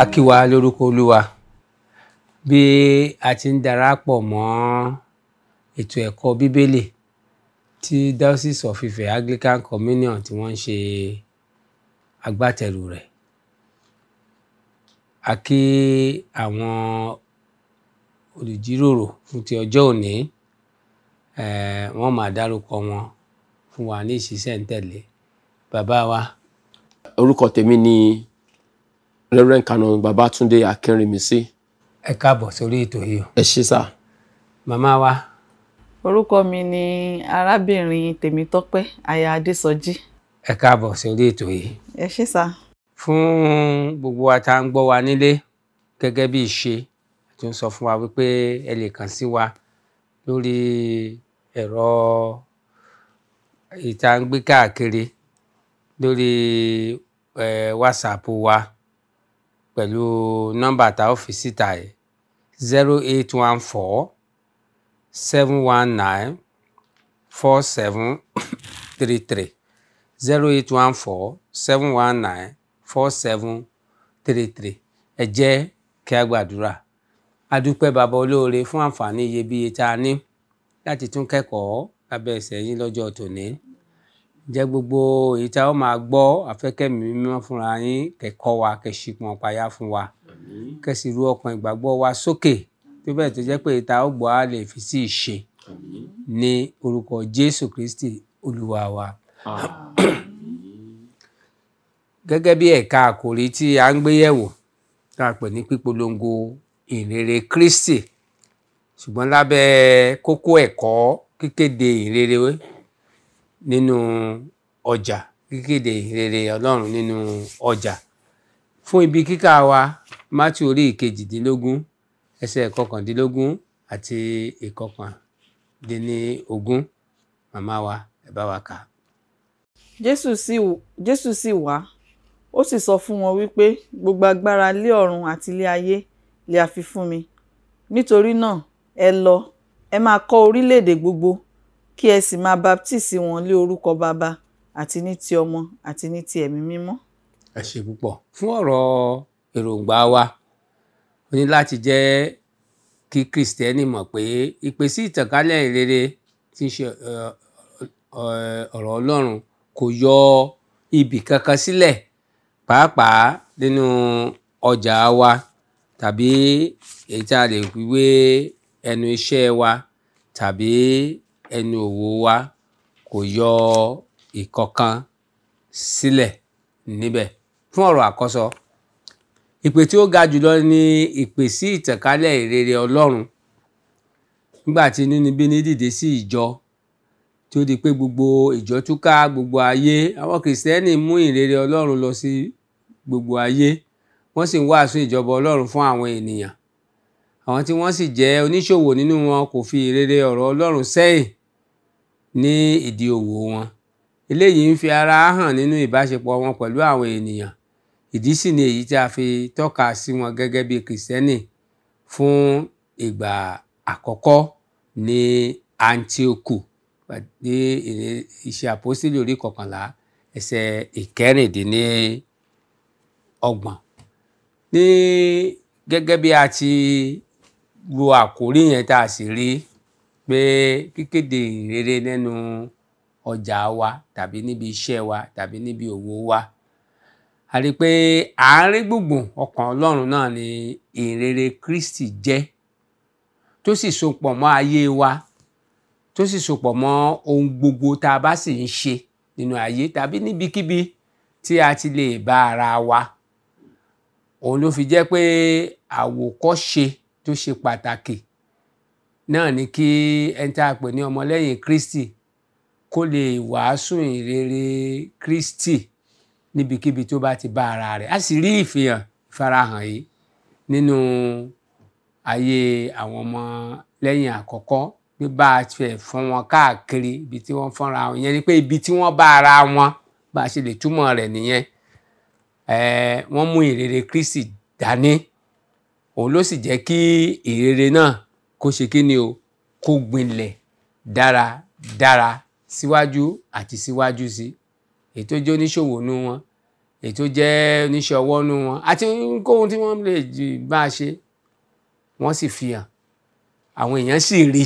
A kí wa lórúkọ Olúwa bí a ti ń darapọ̀ mọ́ ètò ẹ̀kọ́ Bíbélì tí Diocese of Ife Anglican Communion tí wọ́n ń ṣe agbátẹrù rẹ̀. A kí àwọn olùjíròrò fún ti ọjọ́ òní, wọ́n máa dárúkọ wọn fún wa ní ìṣísẹ̀ntẹ̀lé. Bàbá wa. Orúkọ tèmi ni Reverend Canon Babátúndé Akínrímisí. Ẹ káàbọ̀ sórí ètò yìí o. Ẹ ṣé sà. Màmá wa. Orúkọ mi ni arábìnrin Tèmítọ́pẹ́ aya Adésọjí. Ẹ káàbọ̀ sórí ètò yìí. Ẹ ṣé sà. Fún gbogbo wa tá ń gbọ́ wa nílé gẹ́gẹ́ bí ìṣe tó ń sọ fún wa wípé ẹ lè kàn sí wa lórí ẹ̀rọ ìta ń gbé káàkiri lórí WhatsApp wa pẹ̀lú nọ́mbà tá ó fi síta yìí 0814 719 4733 0814 719 4733. Ẹ jẹ́ kí a gbàdúrà. A dúpẹ́ bàbá olóore fún àǹfààní iyebíye tá a ní láti tún kẹ́kọ̀ọ́ lábẹ́ ẹsẹ̀ yín lọ́jọ́ tòní. Jẹ́ gbogbo èyí tá ó máa gbọ́ afẹ́kẹ́mi mímọ́ fúnra yín kẹ́kọ̀ọ́ wa, kẹ́ ṣípọn payá fún wa, kẹ́ sì ru ọkàn ìgbàgbọ́ wa sókè tó bẹ́ẹ̀ tó jẹ́ pé èyí tá ó gbọ́ á lè fi sí ìṣe ní orúkọ Jésù Kristi Olúwa wa. Gẹ́gẹ́ bí ẹ̀ka àkòrí tí a ń gbé yẹ̀wò tá a pè ní pípolongo ìrere Kristi, ṣùgbọ́n lábẹ́ kókó ẹ̀kọ́ kíkéde ìrere nínú ọjà, kíkéde ìrere Ọlọ́run nínú ọjà. Fún ibi kíkà wa, Mátíù orí 18 ẹsẹ̀ 19 àti 19. Màmá wa, ẹ bá wa kà. Jésù sì wá, ó sì sọ fún wọn wípé gbogbo agbára lé ọ̀run àti lé ayé lè a fi fún mi. Nítorí náà ẹ lọ, ẹ máa kọ́ orílẹ̀-èdè gbogbo, kí ẹ sì máa baptisi wọn lé orúkọ Baba àti ní ti Ọmọ àti ní ti Ẹ̀mí Mímọ́. Ẹ ṣé púpọ̀. Fún ọ̀rọ̀ èròǹgbà wa, ó ní láti jẹ́ kí Kristẹni mọ̀ pé ìpèsè ìtànkálẹ̀ ìrere tí ń ṣe ọ̀rọ̀ Ọlọ́run kò yọ ibì kankan sílẹ̀, pàápàá nínú ọjà wa tàbí èyí tí a lè fi wé ẹnu iṣẹ́ wa tàbí ẹnu òwò wa, kò yọ ìkankan sílẹ̀ níbẹ̀. Fún ọ̀rọ̀ àkọ́sọ, ìpè tí ó ga jùlọ ni ìpè sí ìtànkálẹ̀ ìrere Ọlọ́run. Nígbà tí inúnibíni dìde sí ìjọ tí ó di pé gbogbo ìjọ túká gbogbo ayé, àwọn Kìrìsìtẹ́nì mú ìrere Ọlọ́run lọ sí gbogbo ayé, wọ́n sì ń wàásù ìjọba Ọlọ́run fún àwọn ènìyàn. Àwọn tí wọ́n sì jẹ́ oníṣòwò nínú wọn kò fi ìrere ọ̀rọ̀ Ọlọ́run sẹ́yìn ní ìdí òwò wọn. Eléyìí ń fi ara hàn nínú ìbáṣepọ̀ wọn pẹ̀lú àwọn ènìyàn. Ìdí sì ni èyí tí a fi tọ́ka sí wọn gẹ́gẹ́ bí Kìrìsìtẹ́nì fún ìgbà àkọ́kọ́ ní Antioku ní Iṣẹ́ Àpọ́sítélì orí 11 ẹsẹ̀ 26. Ní gẹ́gẹ́ bí a ti wo àkórí yẹn tá a sì rí pé kíkéde ìrere nínú ọjà wa tàbí níbi iṣẹ́ wa tàbí níbi òwò wa, a rí pé àárín gbùngbùn ọkàn Ọlọ́run náà ni ìrere Kristi jẹ́, tó sì sopọ̀ mọ́ ayé wa, tó sì sopọ̀ mọ́ ohun gbogbo tá a bá sì ń ṣe nínú ayé tàbí níbikíbi tí a ti lè bá ara wa. Òun ló fi jẹ́ pé àwòkọ́ṣe tó ṣe pàtàkì náà ni kí ẹni tá a pè ní ọmọlẹ́yìn Kristi kó lè wàásù ìrere Kristi níbikíbi tó bá ti bá ara rẹ̀. A sì rí ìfihàn ìfarahàn yìí nínú ayé àwọn ọmọ lẹ́yìn àkọ́kọ́, bí bá a fẹ́ fọ́n wọn káàkiri ibi tí wọ́n fọ́nra wọn, ìyẹn ni pé ibi tí wọ́n bá ara wọn, bá a ṣe lè túmọ̀ rẹ̀ nìyẹn. Wọ́n mú ìrere Kristi dání, òun ló sì jẹ́ kí ìrere náà kó ṣe kí ni o, kó gbinlẹ̀ dáradára síwájú àti síwájú sí. Èyí tó jẹ́ oníṣòwò nú wọn, èyí tó jẹ́ oníṣẹ́ ọwọ́ nú wọn àti ohunkóhun tí wọ́n lè bá a ṣe, wọ́n sì fi hàn, àwọn èèyàn sì rí,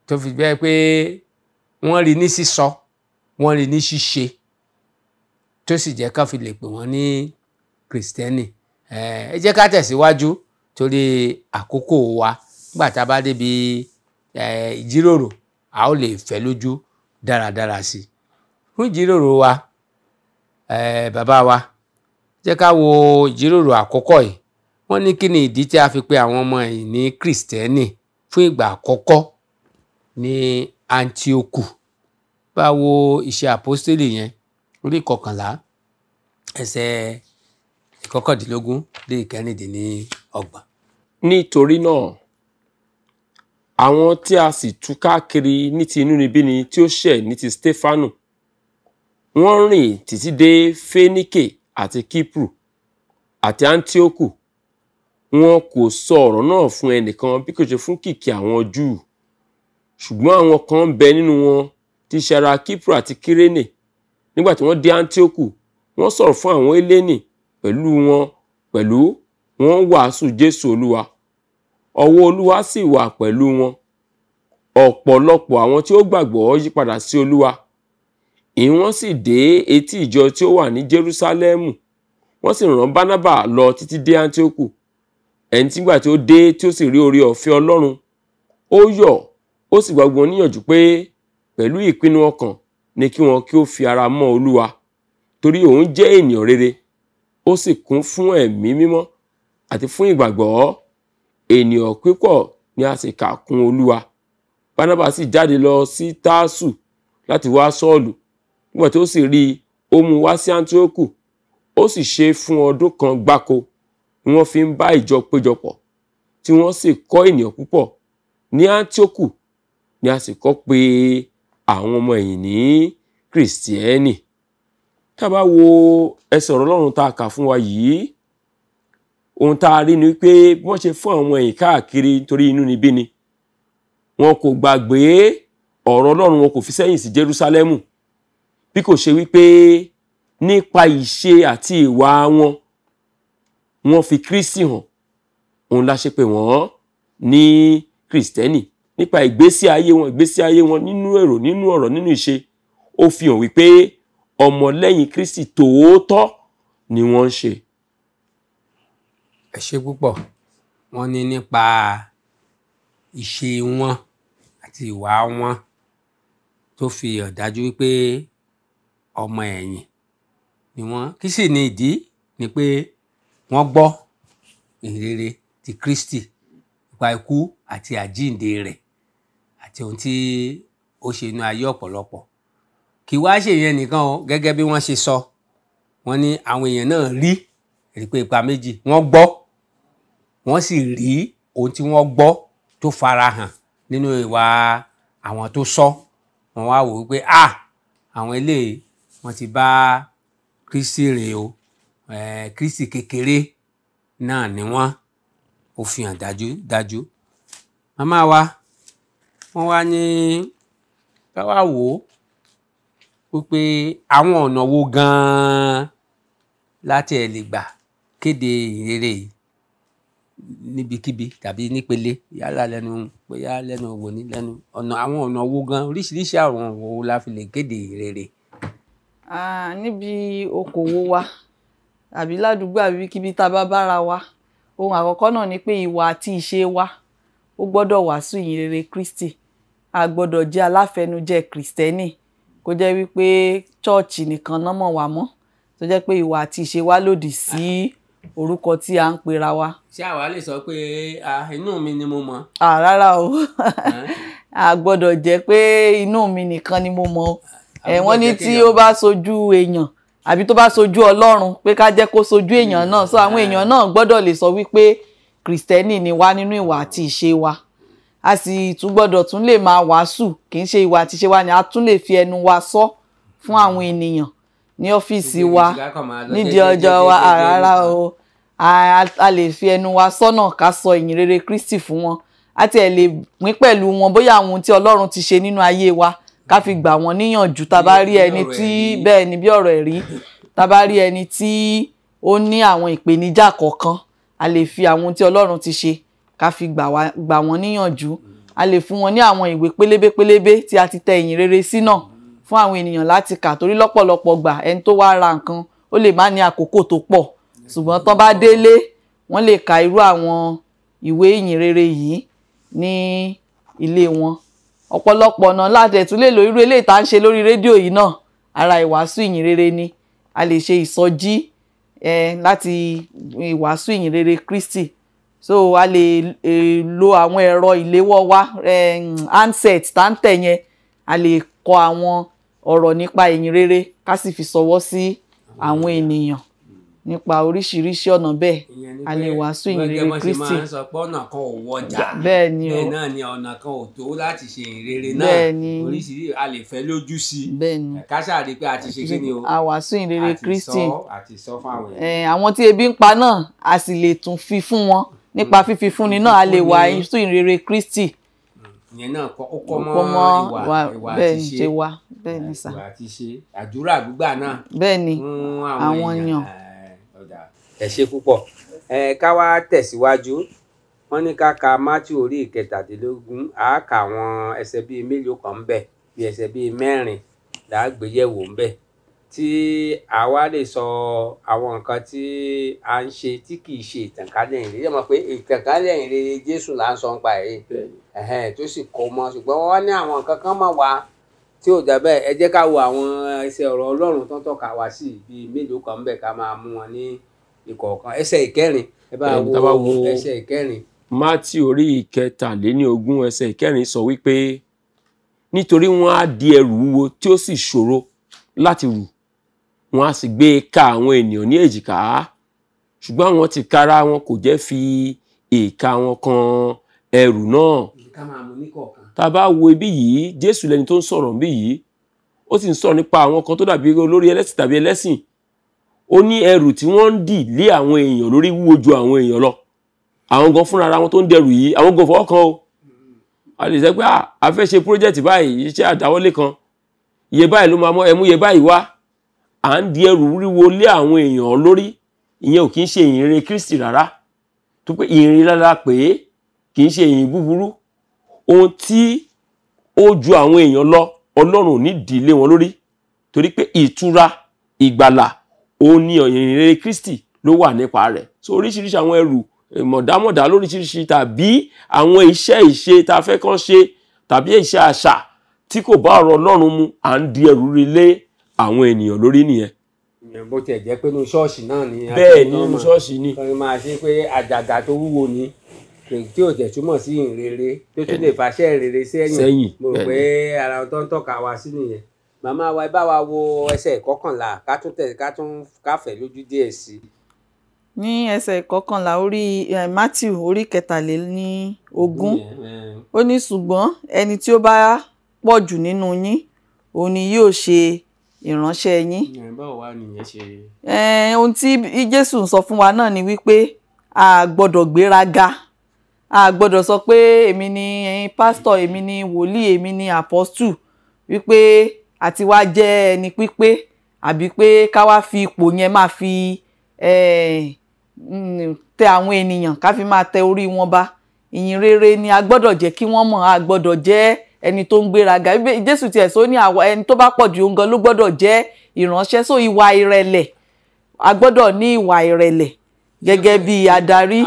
tó fi bẹ́ẹ̀ pé wọ́n rí ní sísọ, wọ́n rí ní ṣíṣe, tó sì jẹ́ ká fi lè pè wọ́n ní Kìrìsìtẹ́nì. Ẹ jẹ́ ká tẹ̀síwájú torí àkókò wa. Nígbà tá a bá débi ìjíròrò, a ó lè fẹ́ lójú dáradára sí i. Fún ìjíròrò wa, bàbá wa, jẹ́ ká wo ìjíròrò àkọ́kọ́ yìí. Wọ́n ní kí ni ìdí tí a fi pe àwọn ọmọ ẹ̀yìn ní Kìrìsìtẹ́nì fún ìgbà àkọ́kọ́ ní Antioku. Bá wo ìṣe àpọ́stélì yẹn orí 11 ẹsẹ̀ 19 dé 26. Nítorí náà àwọn tí a sì tú káàkiri ní ti inúnibíni tí ó ṣẹ̀ ní ti Stefanu, wọ́n rìn títí dé Fenike àti Kíprù àti Antioku. Wọn kò sọ ọ̀rọ̀ náà fún ẹnìkan bí kò ṣe fún kìkì àwọn Júù. Ṣùgbọ́n àwọn kan ń bẹ nínú wọn tí í ṣe ará Kíprù àti Kírénè. Nígbà tí wọ́n dé Antioku, wọ́n sọ̀rọ̀ fún àwọn Hélénì pẹ̀lú wọn, pẹ̀lú wọ́n wàásù Jésù Olúwa. Ọwọ́ Olúwa sì wà pẹ̀lú wọn. Ọ̀pọ̀lọpọ̀ àwọn tí ó gbàgbọ́ yí padà sí Olúwa. Ìwọ́n sì dé etí ìjọ tí ó wà ní Jerúsálẹ́mù. Wọ́n sì rán Bánábà lọ títí dé Antioku. Ẹni tí gbà tí ó dé tí ó sì rí oore ọ̀fẹ́ Ọlọ́run, ó yọ̀, ó sì gba gbogbo wọn níyànjú pé pẹ̀lú ìpinnu ọkàn ni kí wọn kí ó fi ara mọ́ Olúwa, torí òun jẹ́ ènìyàn rere, ó sì kún fún ẹ̀mí mímọ́ àti fún ìgbàgbọ́. Ènìyàn púpọ̀ ni a sì kà kún Olúwa. Bánábà sì jáde lọ sí Tásù láti wá Sọ́ọ̀lù. Nígbà tí ó sì rí i, ó mú wá sí Antioku. Ó sì ṣe fún ọdún kan gbáko ni wọ́n fi ń bá ìjọ péjọpọ̀, tí wọ́n sì kọ́ ènìyàn púpọ̀. Ní Antioku ni a sì kọ́ pé àwọn ọmọ ẹ̀yìn ní Kìrìsìtẹ́nì. Tá a bá wo ẹsẹ̀ ọ̀rọ̀ Ọlọ́run tá a kà fún wa yìí, ohun tá a rí ni pé bí wọ́n ṣe fún àwọn ọmọ ẹ̀yìn káàkiri nítorí inúnibíni, wọn kò gbàgbé ọ̀rọ̀ Ọlọ́run, wọn kò fi sẹ́yìn sí Jerúsálẹ́mù, bí kò ṣe wípé nípa ìṣe àti ìwà wọn, wọ́n fi Kristi hàn. Òun la ṣe pè wọ́n ní Kìrìsìtẹ́nì. Nípa ìgbésí ayé wọn, ìgbésí ayé wọn nínú èrò, nínú ọ̀rọ̀, nínú ìṣe, ó fi hàn wípé ọmọlẹ́yìn Kristi tòótọ́ ni wọ́n ń ṣe. Ẹ ṣé púpọ̀. Wọ́n ní nípa ìṣe wọn àti ìwà wọn tó fi hàn dájú wípé ọmọ ẹ̀yìn ni wọ́n. Kí sì ni ìdí? Ni pé wọ́n gbọ́ ìhìnrere ti Kristi nípa ikú àti àjíǹde rẹ̀ àti ohun tí ó ṣe inú ayé ọ̀pọ̀lọpọ̀. Kì wá ṣe ìyẹn nìkan o, gẹ́gẹ́ bí wọ́n ṣe sọ, wọ́n ní àwọn èèyàn náà rí, rí pé ipa méjì, wọ́n gbọ́, wọ́n sì rí ohun tí wọ́n gbọ́ tó farahàn nínú ìwà àwọn tó sọ. Wọ́n wá wò wípé àwọn eléyìí wọ́n ti bá Kristi rìn o, Kristi kékeré náà ni wọ́n. Ó fi hàn dájú dájú. Màmá wa, wọ́n wá ní ká wá wò ó wípé àwọn ọ̀nà wo gan-an láti ẹ̀ lè gbà kéde ìhìnrere yìí níbikíbi tàbí nípele, yálà lẹ́nu bóyá lẹ́nu òwò ní lẹ́nu ọ̀nà, àwọn ọ̀nà wo gan, oríṣiríṣi àwọn ọ̀nà wo la fi lè kéde ìhìnrere. Níbi okòwò wa àbí ládùúgbò àbí kíbi tá a bá bára wa, ohun àkọ́kọ́ náà ni pé ìwà àti ìṣe wa ó gbọ́dọ̀ wàásù ìhìnrere Kristi. A gbọ́dọ̀ jẹ́ aláfẹnujẹ Kìrìsìtẹ́nì, kó jẹ́ wípé chọ́ọ̀chì nìkan náà mọ̀ wá mọ́, tó jẹ́ pé ìwà àti ìṣe wa lòdì sí orúkọ tí a ń pera wa. Ṣé àwa lè sọ pé inú mi ni mo mọ̀? Rárá o, a gbọ́dọ̀ jẹ́ pé inú mi nìkan ni mo mọ̀. Wọ́n ní tí ó bá sojú èèyàn àbí tó bá sojú Ọlọ́run, pé ká jẹ́ kó sojú èèyàn náà. So àwọn èèyàn náà gbọ́dọ̀ lè sọ wípé Kìrìsìtẹ́nì ni wá nínú ìwà àti ìṣe wa. A sì tún gbọ́dọ̀ tún lè máa wàásù, kì í ṣe ìwà àti ìṣe wa ni a tún lè fi ẹnu wa sọ fún àwọn ènìyàn ní ọ́fíìsì wa, nídìí ọjọ́ wa. Rárá o, a lè fi ẹnu wa sọ́nà ká sọ ìyìnrere Kristi fún wọn. A tiẹ̀ lè pín pẹ̀lú wọn bóyá àwọn ohun tí Ọlọ́run ti ṣe nínú ayé wa, ká fi gbà wọ́n níyànjú. Tá a bá rí ẹni tí bẹ́ẹ̀ ni bí ọ̀rọ̀ ẹ̀rí, Tá bá rí ẹni tí ó ní àwọn ìpèníjà kọ̀ọ̀kan, a lè fi àwọn ohun tí Ọlọ́run ti ṣe ká fi gbà wọ́n níyànjú. A lè fún wọn ní àwọn ìwé pélébé pélébé tí a ti tẹ ìyìn rere sí náà fún àwọn ènìyàn láti kà, torí lọ́pọ̀lọpọ̀ gbà ẹni tó wá ra nǹkan ó lè má ní àkókò tó pọ̀, ṣùgbọ́n tán bá délé wọ́n lè ka irú àwọn ìwé ìyìn rere yìí ní ilé wọn. Ọ̀pọ̀lọpọ̀ ọ̀nà láti ẹ̀ tún lè lo irú eléyìí tá à ń ṣe lórí rédíò yìí náà, ara ìwàásù ìyìn rere ni. A lè ṣe ìsọjí láti ìwàásù ìyìn rere Kristi. So a lè lo àwọn ẹ̀rọ ìléwọ́ wa, handset tá ń tẹ̀ yẹn, a lè kọ àwọn ọ̀rọ̀ nípa ìyìn rere ká sì fi ṣọwọ́ sí àwọn ènìyàn nípa oríṣiríṣi ọ̀nà bẹ́ẹ̀. A lè wàásù ìyìn rere Kristi. Gẹ́gẹ́ bó ṣe máa ń sọ pé ọ̀nà kan ò wọjà, bẹ́ẹ̀ ni o, bẹ́ẹ̀ náà ni ọ̀nà kan ò tó láti ṣe ìyìn rere náà. Oríṣiríṣi a lè fẹ́ lójú sí i, ká ṣáà rí pé a ti ṣe kí ni o, a wàásù ìyìn rere Kristi. A ti sọ fún àwọn èèyàn. Àwọn tí ebi ń pa náà a sì lè tún fi fún wọn nípa fífi fúnni náà, a lè wàásù ìyìn rere Kristi. Ìyẹn náà ó kọ́ mọ́ ìwà àti ṣe wa. Bẹ́ẹ̀ ni sà, ìwà àti ṣe, àdúrà gbígbà náà bẹ́ẹ̀ ni fún àwọn èèyàn. Ẹ ṣé púpọ̀. Ká wá tẹ̀síwájú. Wọ́n ní ká ka Mátíù orí 17, á kà àwọn ẹsẹ̀ bíi mélòó kan ń bẹ̀, bí ẹsẹ̀ bíi 4 là á gbé yẹ̀wò ń bẹ̀, tí àwa lè sọ àwọn nǹkan tí a ń ṣe tí kì í ṣe ìtànkálẹ̀ ìrere. Yẹ mọ̀ pé ìtànkálẹ̀ ìrere Jésù là ń sọ nípa ẹ̀ tó sì kọ́ mọ́, ṣùgbọ́n wọ́n ní àwọn nǹkan kan máa wà tí ò dà bẹ́ẹ̀. Ẹ jẹ́ ká wo àwọn ẹsẹ̀ ọ̀rọ̀ Ọlọ́run tó ń tọ́ka wá sí bíi mélòó kan ń bẹ̀, ká máa mú wọn ní ìkọ̀ọ̀kan. Ẹsẹ̀ ìkẹrin, ẹ bá wo ẹsẹ̀ ìkẹrin. Mátíù orí 23 ẹsẹ̀ ìkẹrin sọ wípé nítorí wọ́n á di ẹrù wúwo tí ó sì ṣòro láti rù, wọ́n á sì gbé e ka àwọn ènìyàn ní èjìká, ṣùgbọ́n àwọn tìkára wọn kò jẹ́ fi ìka wọn kan ẹrù náà. Ká máa mú ní kọ̀ọ̀kan. Tá a bá wo ibí yìí, Jésù lẹni tó ń sọ̀rọ̀ níbí yìí, ó sì ń sọ̀rọ̀ nípa àwọn kan tó dàbí olórí ẹlẹ́sìn tàbí ẹlẹ́sìn. Ó ní ẹrù tí wọ́n ń dì lé àwọn èèyàn lórí wúwo ju àwọn èèyàn lọ. Àwọn gan fúnra ara wọn tó ń dẹrù yìí, àwọn gan fọwọ́ kan o. A lè sọ pé a fẹ́ ṣe pírójẹ́tì báyìí, iṣẹ́ àdáwọ́lé kan, iye báyìí ló máa mọ́, ẹ mú iye báyìí wá. À ń di ẹrù wúwo lé àwọn èèyàn lórí. Ìyẹn ò kì í ṣe ìyìn rere Kristi rárá. Tó pé ìyìn rere rárá pé kì í ṣe ìyìn búburú. Ohun tí ó ju àwọn èèyàn lọ, Ọlọ́run ò ní dì lé wọn lórí, torí pé ìtura, ìgbàlà, ó ní ìyìn rere Kristi ló wà nípa rẹ̀. So oríṣiríṣi àwọn ẹrù mọ̀dámọ̀dá lóríṣiríṣi, tàbí àwọn iṣẹ́ ìṣe tá a fẹ́ kàn ṣe, tàbí iṣẹ́ àṣà tí kò bá ọ̀rọ̀ Ọlọ́run mu, à ń di ẹrù rí lé àwọn ènìyàn lórí nìyẹn. Bó tiẹ̀ jẹ́ pé inú ṣọ́ọ̀ṣì náà ni. Bẹ́ẹ̀ ni inú ṣọ́ọ̀ṣì ni. Wọ́n máa ṣe pé àjàgà tó wúwo ni tí ò tẹ̀ túmọ̀ sí ìrere tó tún lè fàṣẹ ìrere sẹ́yìn. Mo rò pé ara tó ń tọ́ka wa sí nìyẹn. Màmá wa, ẹ bá wa wo ẹsẹ̀ 11, ká tún tẹ̀, ká tún káfẹ́ lójú díẹ̀ sí i. Ní ẹsẹ̀ 11 orí Mátíù orí 23, ó ní ṣùgbọ́n ẹni tí ó bá pọ̀ jù nínú yín òun ni yóò ṣe ìránṣẹ́ yín. Báwo wá nìyẹn ṣe. Ohun tí Jésù ń sọ fún wa náà ni wípé a gbọ́dọ̀ gbéraga, a gbọ́dọ̀ sọ pé èmi ni pásítọ̀, èmi ni wòlíì, èmi ni àpọ́stù, wípé àti wá jẹ́ ẹni pípé, àbí pé ká wá fi ipò yẹn máa fi tẹ àwọn ènìyàn, ká fi máa tẹ orí wọn ba. Ìyìn rere ni a gbọ́dọ̀ jẹ́ kí wọ́n mọ̀, a gbọ́dọ̀ jẹ́ ẹni tó ń gbéraga. Jésù tiẹ̀ sọ ní àwọn ẹni tó bá pọ̀ jù òun gan ló gbọ́dọ̀ jẹ́ ìránṣẹ́. So ìwà ìrẹ̀lẹ̀, a gbọ́dọ̀ ní ìwà ìrẹ̀lẹ̀ gẹ́gẹ́ bí adarí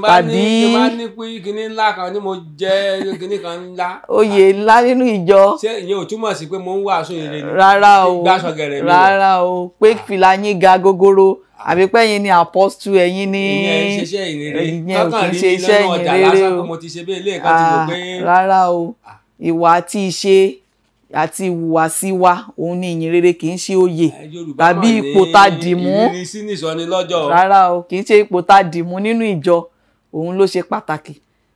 tàbí. Ní bá ní pé kinní ńlá kan ni mo jẹ́ kinní kan ńlá. Oyè ńlá nínú ìjọ. Ṣé ìyẹn ò túmọ̀ sí pé mo ń wàásù ìrere ni? Rárá o, rárá o, pé fìlà yín ga gogoro, àbí pé ẹ̀yin ni apostle, ẹ̀yin ni. Ìyẹn ń ṣiṣẹ́ ìrere. Ìyẹn ò kì í ṣe iṣẹ́ ìrere o. Mo ti ṣe bí ilé ẹ̀ka ti rò pé. Rárá o, ìwà àti ìṣe àti ìhùwàsí wa òun ni ìyìn rere, kì í ṣe oyè tàbí ipò tá a dì mú. Ìrínisí nìsọni lọ́jọ́. Rárá o, kì í ṣe ipò tá a dì mú nínú ìjọ òun ló ṣe pàtàkì.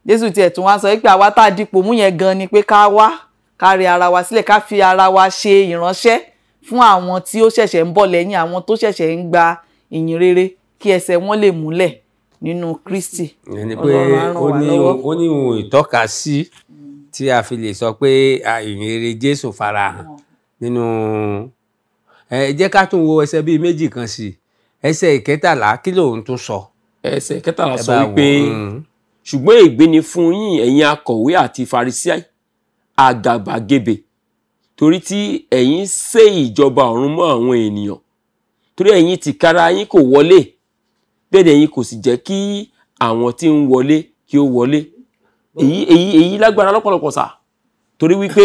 Jésù tiẹ̀ tún wá sọ pé àwa tá a dipò mú yẹn gan ni pé ká wá, ká rẹ ara wa sílẹ̀, ká fi ara wa ṣe ìránṣẹ́ fún àwọn tí ó ṣẹ̀ṣẹ̀ ń bọ̀ lẹ́yìn, àwọn tó ṣẹ̀ṣẹ̀ ń gba ìyìn rere, kí ẹsẹ̀ wọn lè múlẹ̀ nínú Kristi. Ọlọ́run á ràn wá lọ́wọ́. Ó ní ohun ìtọ́ka sí tí a fi lè sọ pé ìyìn rere Jésù farahàn nínú Ẹ jẹ́ ká tún wo ẹsẹ̀ bíi méjì kan sí, ẹsẹ̀ ìkẹtàlá, kí lòun tún sọ? Ẹsẹ̀ kẹtàlá Ẹ sọ bá wípé wò. Ṣùgbọ́n ègbé ni fún yín ẹ̀yin akọ̀wé àti Farisí àgàbàgebè, torí tí ẹ̀yin sé ìjọba ọ̀run mọ́ àwọn ènìyàn, torí ẹ̀yin tìkára yín kò wọlé, bẹ́ẹ̀ ni ẹ̀yin kò sì jẹ́ kí àwọn tí ń wọlé kí ó wọlé. Èyí lágbára lọ́pọ̀lọpọ̀ sà, torí wípé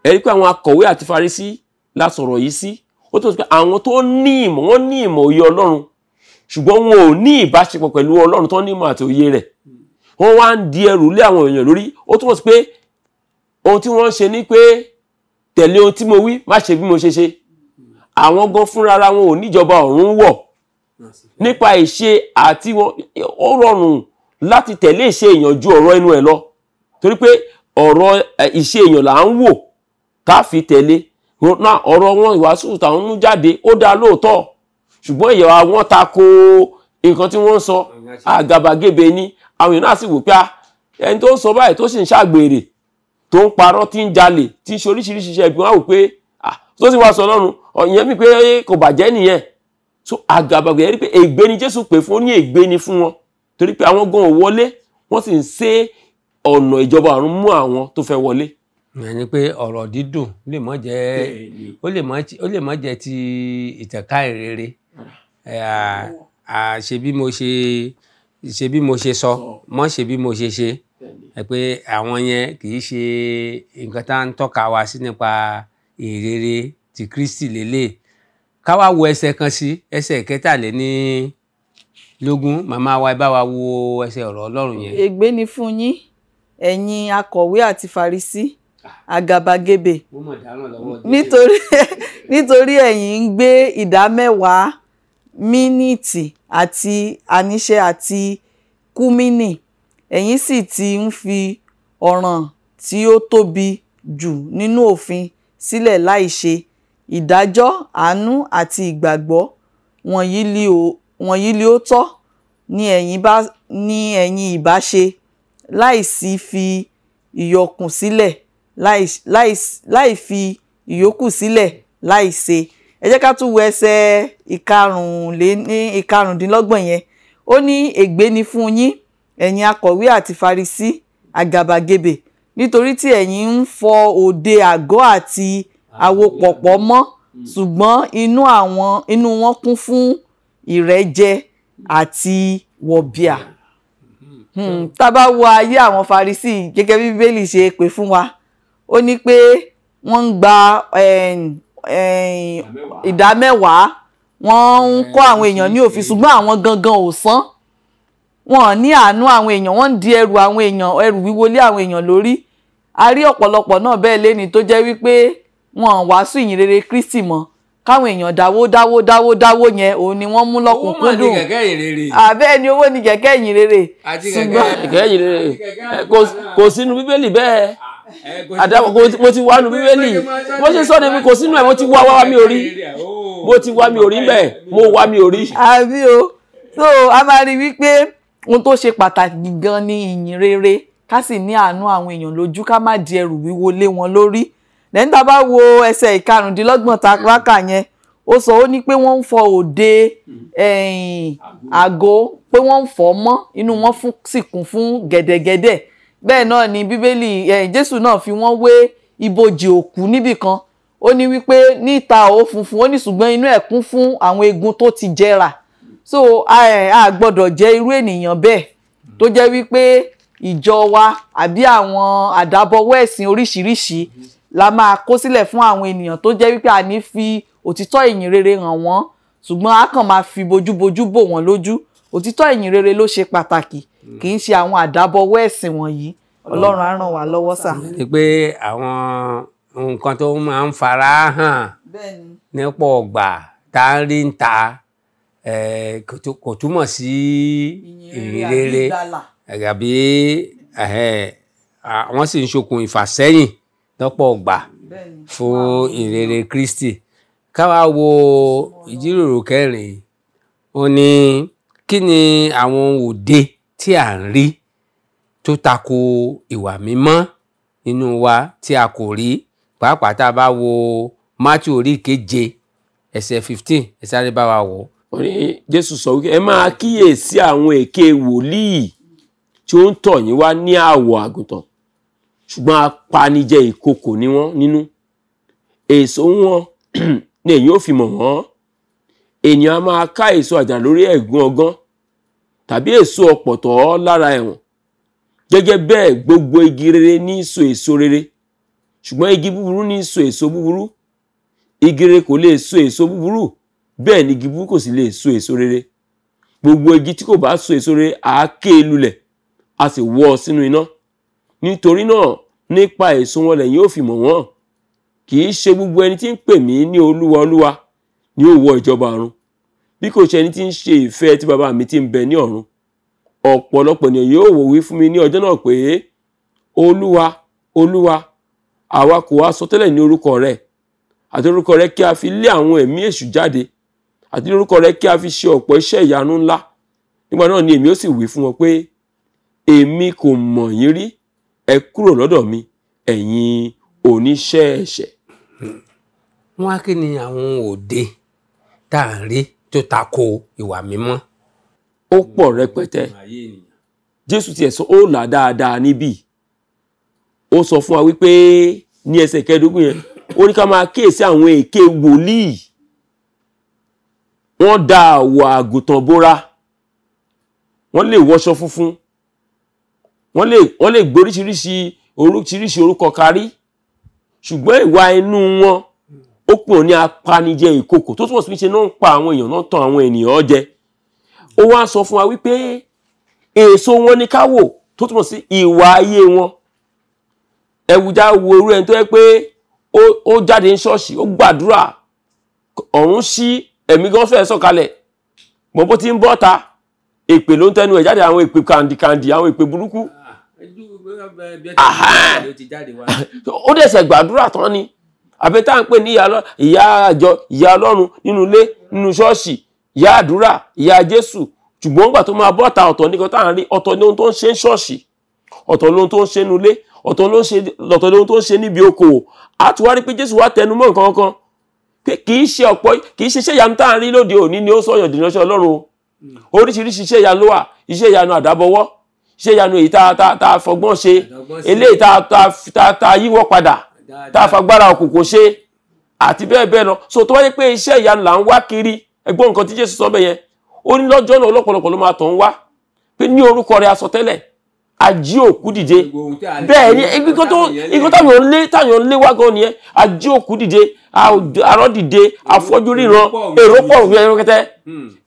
ẹ rí pé àwọn akọ̀wé àti Farisí la sọ̀rọ̀ yìí sí. Ó tó sọ pé àwọn tó ní ìmọ̀, wọ́n ní ìmọ̀ òye Ọlọ́run, ṣùgbọ́n wọn ò ní ìbáṣepọ̀ pẹ̀lú Ọlọ́run tó ní ìmọ̀ àti òye rẹ̀. Wọ́n wá ń di ẹrù lé àwọn èèyàn lórí. Ó túmọ̀ sí pé ohun tí wọ́n ń ṣe ni pé tẹ̀lé ohun tí mo wí, má ṣe bí mo ṣe ṣe. Àwọn gan fúnra ra wọn ò níjọba ọ̀run wọ̀ nípa ìṣe àti wọn. Ó rọrùn láti tẹ̀lé ìṣe èèyàn ju ọ̀rọ̀ ẹnu ẹ̀ lọ, torí pé ọ̀rọ̀ ìṣe èèyàn là ń wò ká fi tẹ̀lé. Náà ọ̀rọ̀ wọn, ìwàásù táwọn ń mú jáde, ó dáa lóòótọ́, ṣùgbọ́n ìyàwó wọn ta ko nǹkan tí wọ́n ń sọ. Àgàbàgebè ni. Àwọn èèyàn náà sì wò pé ẹni tó ń sọ báyìí tó sì ń ṣàgbèrè, tó ń parọ́, tí ń jalè, tí ń ṣe oríṣiríṣi iṣẹ́ ibi, wọn á wò pé tó sì wá sọ Ọlọ́run ìyẹn mi pé kò bàjẹ́ nìyẹn. So àgàbàgebè, rí pé ègbé ni Jésù pè fún, ó ní ègbé ni fún wọn, torí pé àwọn gan ò wọlé, wọ́n sì ń ṣe ọ̀nà ìjọba ọ̀run mú àwọn tó fẹ́ wọlé. Ìyẹn ni pé ọ̀rọ̀ dídùn lè mọ́ jẹ́, ó lè mọ́ jẹ́ ti ìtànká ìrere. Ṣe bí mo ṣe, ṣe bí mo ṣe sọ, mọ́ ṣe bí mo ṣe ṣe. Ẹ pé àwọn yẹn kì í ṣe nǹkan tá ń tọ́ka wa sí nípa ìrere ti Kristi lélẹ̀. Ká wá wo ẹsẹ̀ kan sí, ẹsẹ̀ 23, màmá wa, ẹ bá wa wo ẹsẹ̀ ọ̀rọ̀ Ọlọ́run yẹn. Ègbé ni fún yín ẹ̀yin akọ̀wé àti Farisí àgàbàgebè, Mo mọ̀ dáràn lọ́wọ́ Jésù. nítorí ẹ̀yin ń gbé ìdá mẹ́wàá mínítì àti àníṣe àti kúmínì, ẹ̀yin sì ti ń fi ọ̀ràn tí ó tóbi jù nínú òfin sílẹ̀ láì ṣe ìdájọ́ àánú àti ìgbàgbọ́. Wọ̀nyí li ó tọ́ ní ẹ̀yin ìbá ṣe, láì sì fi ìyókù sílẹ̀, láì fi ìyókù sílẹ̀ láì ṣe. Ẹ jẹ́ ká tún wo ẹsẹ̀ 25 yẹn. Ó ní ègbé ni fún yín ẹ̀yin akọ̀wé àti Farisí àgàbàgebè, nítorí tí ẹ̀yin ń fọ òde àgọ́ àti àwopọ̀pọ̀ mọ́, ṣùgbọ́n inú wọn kún fún ìrẹ́jẹ àti wọ̀bìà. Tá bá wo ayé àwọn Farisí gẹ́gẹ́ bí Bíbélì ṣe pè fún wa, ó ní pé wọ́n ń gba ìdá mẹ́wàá, wọ́n ń kọ́ àwọn èèyàn ní òfin, ṣùgbọ́n àwọn gangan ò san. Wọ́n ní àánú àwọn èèyàn, wọ́n ń di ẹrù àwọn èèyàn, ẹrù wíwo lé àwọn èèyàn lórí. A rí ọ̀pọ̀lọpọ̀ náà bẹ́ẹ̀ léni tó jẹ́ wípé wọ́n wàásù ìyìn rere Kristi mọ́, káwọn èèyàn dáwó dáwó dáwó dáwó yẹn òun ni wọ́n mú lọ́kùnkúndùn. Owó mà ní kẹ̀kẹ́ ìyìn rere. Àbẹ́ẹ̀ ni owó ní kẹ̀kẹ́ ìyìn rere. Àti kẹ̀kẹ́ ìyìn rere kò sínú Bíbélì bẹ́ẹ̀. Àdàbọ̀ mo ti wá nu Bíbélì, mo ṣe sọ ni kò sínú ẹ̀, mo ti wá wá mi ò rí, mo ti wá mi ò rí bẹ́ẹ̀, mo wá mi ò rí. Àbí o, so a máa rí wípé ohun tó ṣe pàtàkì gan ni ìyìn rere, ká sì ní àánú àwọn èèyàn lójú, ká má di ẹrù wíwo lé wọn lórí. Lẹ́yìn tá a bá wo ẹsẹ̀ 25 ta rákà yẹn, ó sọ, ó ní pé wọ́n ń fọ òde àgọ́, pé wọ́n ń fọ̀ mọ́, inú wọn sì kún fún gẹ̀dẹ̀gẹ̀dẹ̀. Bẹ́ẹ̀ náà ni Bíbélì Jésù náà fi wọ́n wé ibojì òkú níbìkan. Ó ní wípé níta ó funfun, ó ní ṣùgbọ́n inú ẹ̀ kún fún àwọn eegun tó ti jẹrà. So a gbọ́dọ̀ jẹ́ irú ènìyàn bẹ́ẹ̀ tó jẹ́ wípé ìjọ wa àbí àwọn àdábọwọ́ ẹ̀sìn oríṣiríṣi la máa kó sílẹ̀ fún àwọn ènìyàn tó jẹ́ wípé a ní fi òtítọ́ ìyìn rere hàn wọ́n, ṣùgbọ́n a kàn máa fi bojúbojú bò wọ́n lójú. Òtítọ́ ìyìn rere ló ṣe pàtàkì, kì í ṣe àwọn àdábọwọ́ ẹ̀sìn wọ̀nyí. Ọlọ́run á ràn wá lọ́wọ́ sà. Ni pé àwọn nǹkan tó máa ń fara hàn nípa ọgbà tá a rí ń ta kò túmọ̀ sí ìyìn rere, àbí wọ́n sì ń ṣokùn ìfàsẹ́yìn lọ́pọ̀ ọgbà fún ìrere Kristi. Ká wá wo ìjíròrò kẹrin, ó ní kí ni àwọn òde tí à ń rí tó tako ìwà mímọ́ nínú wa tí a kò rí, pàápàá tá a bá wo Matthew orí 7 ẹsẹ̀ 15 ẹ sáré bá wa wò. Ó ní Jésù sọ wípé ẹ máa kíyèsí àwọn èké wòlíì tí ó ń tọ̀ yín wá ní àwọ̀ àgùntàn, ṣùgbọ́n apanijẹ ìkookò ni wọ́n nínú. Èso wọn ni èyí ò fi mọ̀ wọ́n. Ènìyàn a máa ká èso àjàrà lórí ẹ̀gún ọgán tàbí èso ọ̀pọ̀tọ́ lára ẹ̀wọ̀n. Gẹ́gẹ́ bẹ́ẹ̀ gbogbo igi rere ní so èso rere, ṣùgbọ́n igi búburú ní so èso búburú. Igi rere kò lè so èso búburú, bẹ́ẹ̀ ni igi búburú kò sì lè so èso rere. Gbogbo igi tí kò bá so èso rere à á ké e lulẹ̀, a sì wọ́ ọ sínú iná. Nítorí náà nípa èso wọn lẹ̀yin ó fi mọ̀ wọ́n. Kì í ṣe gbogbo ẹni tí ń pè mí ní Olúwa Olúwa ni ó wọ ìjọba ọ̀run, bí kò ṣe ẹni tí ń ṣe ìfẹ́ tí bàbá mi tí ń bẹ ní ọ̀run. Ọ̀pọ̀lọpọ̀ ènìyàn yóò wò wí fún mi ní ọjọ́ náà pé, Olúwa Olúwa, àwa kò wá sọtẹ́lẹ̀ ní orúkọ rẹ, àti orúkọ rẹ kí a fi lé àwọn ẹ̀mí èṣù jáde, àti orúkọ rẹ kí a fi ṣe ọ̀pọ̀ iṣẹ́ ìyanu ńlá. Nígbà náà ni èmi ó sì wí fún wọn pé, èmi kò mọ̀ yín rí, ẹ kúrò lọ́dọ̀ mi, ẹ̀yin oníṣẹ́ ẹ̀ṣẹ̀. Wọ́n á kí ni àwọn òde tá à ń rí tó tako ìwà mímọ́? Ó pọ̀ rẹpẹtẹ. Jésù tiẹ̀ sọ ó là dáadáa níbí. Ó sọ fún wa wípé ní ẹsẹ̀ 15 yẹn, ó ní ká máa kíyèsí àwọn èké wòlíì. Wọ́n da àwọ̀ àgùntàn bóra, wọ́n lè wọṣọ funfun, wọ́n lè gbé oríṣiríṣi orúkọ kárí, ṣùgbọ́n ìwà inú wọn ó pè ní apanijẹ ìkookò, tó túmọ̀ sí pé ṣe náà ń pa àwọn èèyàn náà tàn àwọn ènìyàn jẹ. Ó wá sọ fún wa wípé èso wọn ni ká wò, tó túmọ̀ sí ìwà ayé wọn. Ẹwùjá wo irú ẹni tó yẹ pé ó jáde ní ṣọ́ọ̀ṣì, ó gbàdúrà, ọ̀run ṣí, ẹ̀mí gan fẹ́ sọ̀kalẹ̀, mọ̀ bó ti ń bọ́ta, èpè ló ń tẹnu ẹ̀ jáde, àwọn èpè kàǹdìkàǹdì, àwọn èpè burúkú. Ó dẹ̀sẹ̀ gbàdúrà tán ni. Àbẹ tá à ń pè ní ìyá àjọ, ìyá Ọlọ́run nínú ilé, nínú ṣọ́ọ̀ṣì, ìyá àdúrà, ìyá Jésù, ṣùgbọ́n nígbà tó máa bọ́ta, ọ̀tọ̀ nìkan tá à ń rí, ọ̀tọ̀ ní ohun tó ń ṣe ń ṣọ́ọ̀ṣì, ọ̀tọ̀ lóhun tó ń ṣe nínú ilé, ọ̀tọ̀ lóhun tó ń ṣe níbi okòwò. A ti wá rí pé Jésù wá tẹnu mọ́ nǹkan kan pé kì í ṣe ọ̀pọ̀, kì í ṣe iṣẹ́ ìyanu tá à ń rí lóde òní ni ó sọ̀yàn dìránṣẹ́ Ọlọ́run o. Oríṣiríṣi iṣẹ́ ìyanu ló wà, iṣẹ́ ìyanu àdábọwọ́, iṣẹ́ ìyanu èyí tá a fọgbọ́n ṣe, eléyìí tá a yíwọ́ padà, tá a fagbára òkùnkùn ṣe, àti bẹ́ẹ̀ bẹ́ẹ̀ lọ. So tó wáyé pé iṣẹ́ ìyanu là ń wá kiri, ẹgbọ́n nǹkan tí Jésù sọ bẹ́ẹ̀ yẹn, ó ní lọ́jọ́ náà ọlọ́pọ̀lọpọ̀ ló máa tọ̀ ń wá pé ní orúkọ rẹ̀ asọtẹ́lẹ̀, a jí òkú dìde. Bẹ́ẹ̀ ni nǹkan táwọn lé wá gan nìyẹn, a jí òkú dìde, arọ́ dìde, afọ́jú ríran, èrò pọ̀ rẹpẹtẹ.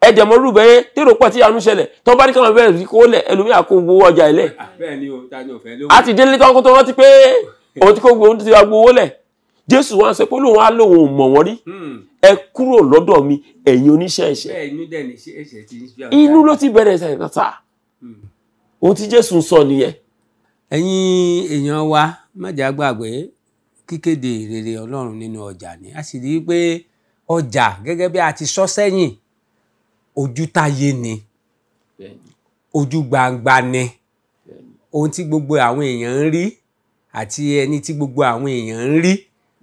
Ẹ̀jẹ̀ mọ́ rúbẹ̀ yẹn, tèrò pọ̀ tí ìyanu ṣẹlẹ̀, tó bá ní káwọn bẹ̀rẹ̀ sí kó lẹ̀, ẹlòmíà kó gbowó ọjà ẹ̀ lẹ̀. A ti délé tán kó tó rántí pé òun ti kó gbowó lẹ̀. Jésù wá sọ pé lóun á lóun ò mọ̀ wọ́n rí, ẹ kúrò lọ́dọ̀ mi ẹ̀yin oníṣẹ́ ẹ̀ṣẹ̀. Inú ló ti bẹ̀rẹ̀ ẹ̀ṣẹ̀ tata. Ohun tí Jésù ń sọ nìyẹn. Ẹ̀yin èèyàn wa, má jẹ́ á gbàgbé kíkéde ìrere Ọlọ́run nínú ọjà ni. A sì rí i pé ọjà gẹ́gẹ́ bí a ti sọ sẹ́yìn, ojú táyé ni, ojú gbangba ni, ohun tí gbogbo àwọn èèyàn ń rí àti ẹni tí gbogbo àwọn èèyàn ń rí,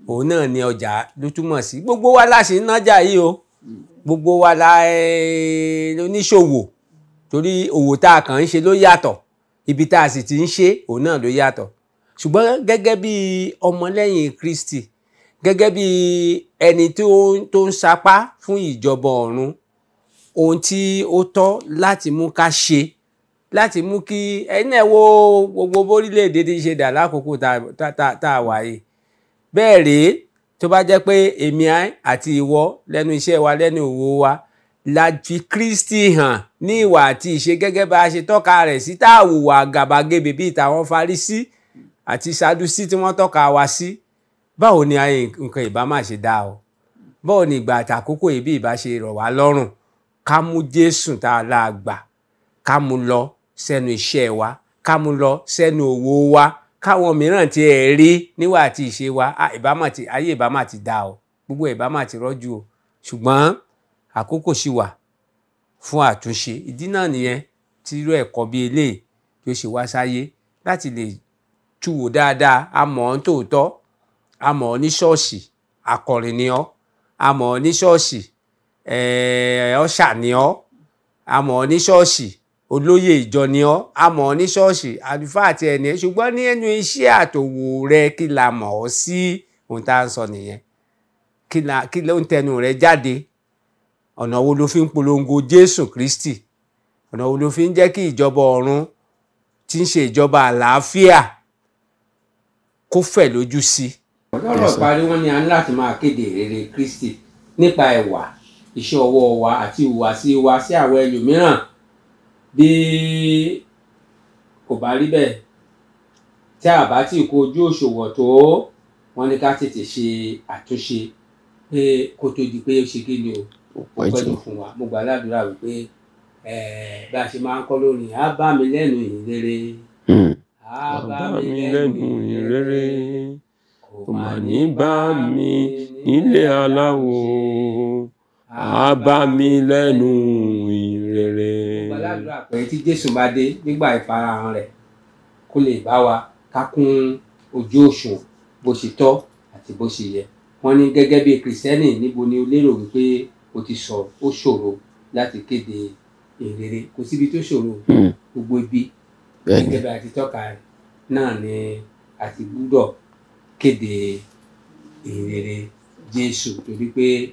òun náà ni ọjà ló túmọ̀ sí. Gbogbo wa la sì ń nájà yìí o, gbogbo wa la oníṣòwò, torí òwò tá a kàn ń ṣe ló yàtọ̀, ibi tá a sì ti ń ṣe òun náà ló yàtọ̀. Ṣùgbọ́n gẹ́gẹ́ bí ọmọlẹ́yìn Kristi, gẹ́gẹ́ bí ẹni tó ń sapá fún ìjọba ọ̀run, ohun tí ó tọ́ láti mú ká ṣe, láti mú kí ẹni ẹ̀ wo gbogbo bórílẹ̀-èdè ti ṣe dà lákòókò tá a wà yìí. Bẹ́ẹ̀ rèé, tó bá jẹ́ pé èmi àti ìwọ lẹ́nu iṣẹ́ wa, lẹ́nu òwò wa, la fi Kristi hàn ní ìwà àti ìṣe gẹ́gẹ́ bá a ṣe tọ́ka rẹ̀ sí, tá a hùwà àgàbàgebè bíi tàwọn Farisí àti Sadusí tí wọ́n tọ́ka wa sí, báwo ni nǹkan ìbá má ṣe dáa o? Báwo ni ìgbà àtàkókò ìbí ìbá ṣe rọ̀ wá lọ́rùn ká mú Jésù tá a la gbà, ká mú lọ sẹ́nu iṣẹ́ wa, ká mú lọ sẹ́nu òwò wa, káwọn mìíràn tí ẹ rí níwà àti ìṣe wa, ayé ìbá má ti dáa o, gbogbo ìbá má ti rọ́jú o. Ṣùgbọ́n àkókò ṣì wà fún àtúnṣe. Ìdí náà nìyẹn tí irú ẹ̀kọ́ bíi eléyìí tó ṣe wá sáyé láti lè túwò dáadáa. A mọ̀ ọ́n tòótọ́, a mọ̀ ọ́n ní ṣọ́ọ̀ṣì, Akọrin ni ọ́, a mọ̀ ọ́ ní ṣọ́ọ̀ṣì, ọ̀ṣà ni ọ́, a mọ̀ ọ́ ní ṣọ́ọ̀ṣì, olóyè ìjọ ni ọ́, a mọ̀ ọ́ ní ṣọ́ọ̀ṣì, àlùfáà àti ẹni. Ṣùgbọ́n ní ẹnu iṣẹ́ àtòwò rẹ, kí la mọ̀ ọ́ sí? Ohun tá à ń sọ nìyẹn. Kí ló ń tẹnu rẹ jáde? Ọ̀nà wo ló fi ń polongo Jésù Kristi? Ọ̀nà wo ló fi ń jẹ́ kí ìjọba ọ̀run tí ń ṣe ìjọba àlàáfíà kó fẹ̀ lójú sí? Lọ́rọ̀ parí, wọ́n ní a ní láti máa kéde ìrere Kristi nípa ẹwà iṣẹ́ ọwọ́ wa àti ìhùwàsí wa sí àwọn ẹlòmíràn. Bí kò bá rí bẹ́ẹ̀, tí a bá tí kó ojú òṣùwọ̀n tó, wọ́n ní ká tètè ṣe àtúnṣe pé kó tó di pé ó ṣe kí ni o, ó pẹ́ jù fún wa. Mo gbà ládùúrà wípé bá a ṣe máa ń kọ́ lórí, á bá mi lẹ́nu ìrere, á bá mi lẹ́nu ìrere, kò mà ní bá mi nílé aláwo, á bá mi lẹ́nu ìrere. Mo gbà ládùúrà pé tí Jésù bá dé nígbà ìfarahàn rẹ̀, kó lè bá wa ká kún ojú òṣùwọ̀n bó ṣe tọ́ àti bó ṣe yẹ. Wọ́n ní gẹ́gẹ́ bí Kìrìsìtẹ́nì, níbo ni o lérò wípé o ti sọ ó ṣòro láti kéde ìrere? Kò síbi tó ṣòro, gbogbo ibi gẹ́gẹ́ bí a ti tọ́ka rẹ̀ náà ni a ti gbúdọ̀ kéde ìrere Jésù, torí pé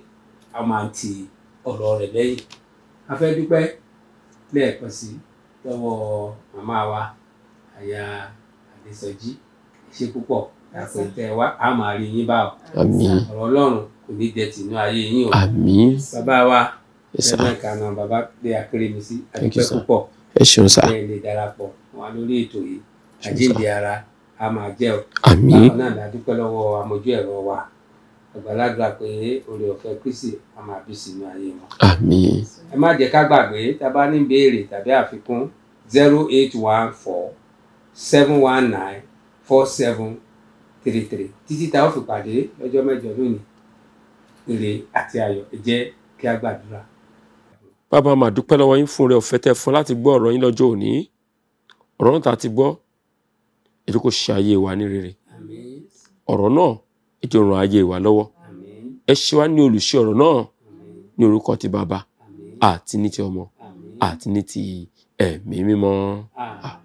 a máa ń ti ọ̀rọ̀ rẹ̀ lẹ́yìn. A fẹ́ dúpẹ́ lẹ́ẹ̀kan sí lọ́wọ́ màmá wa Aya Adésọjí. Ṣe púpọ̀ àpẹtẹ wa, a máa rí yín bá ọ. Àmín. Ọ̀rọ̀ Ọlọ́run kò ní jẹ tìǹú ayé yín o. Àmín. Bàbá wa Reverend Canon Bàbá dé Akérèmísí, Thank you, adúpẹ́ sir. púpọ̀. Ẹ ṣeun sá. Bẹ́ẹ̀ lè darapọ̀ wọn lórí ètò yìí. Àjíǹde ara a máa jẹ́ o. Àmín. Bákan náà la dúpẹ́ lọ́wọ́ amójú ẹ̀rọ wa. Àgbàlagbà pé oore ọ̀fẹ́ Kristi a máa bí sínú ayé wọn. Àmín. Ẹ má jẹ́ ká gbàgbé, tá a bá ní ìbéèrè tàbí àfikún, 08147194733. Títí tá a ó fi pàdé lọ́jọ́ mẹ́jọ lónìí, ire àti ayọ̀. Ẹ jẹ́ kí a gbàdúrà. Bàbá, máa dúpẹ́ lọ́wọ́ yín fún oore ọ̀fẹ́ tẹ́ fún láti gbọ́ ọ̀rọ̀ yín lọ́jọ́ òní. Ọ̀rọ̀ náà tá a ti gbọ́, ẹ jẹ́ kó ṣe ayé wa ní rere. Àmín. Ọ̀rọ̀ náà, ẹ jẹ́ ó ràn ayé wa lọ́wọ́. Àmín. Ẹ ṣe wá ní olùṣe ọ̀rọ̀ náà. Àmín. Ní orúkọ ti Bàbá Àmín. àti ní ti Ọmọ Àmín. àti ní ti Ẹ̀mí Mímọ́. Àmín.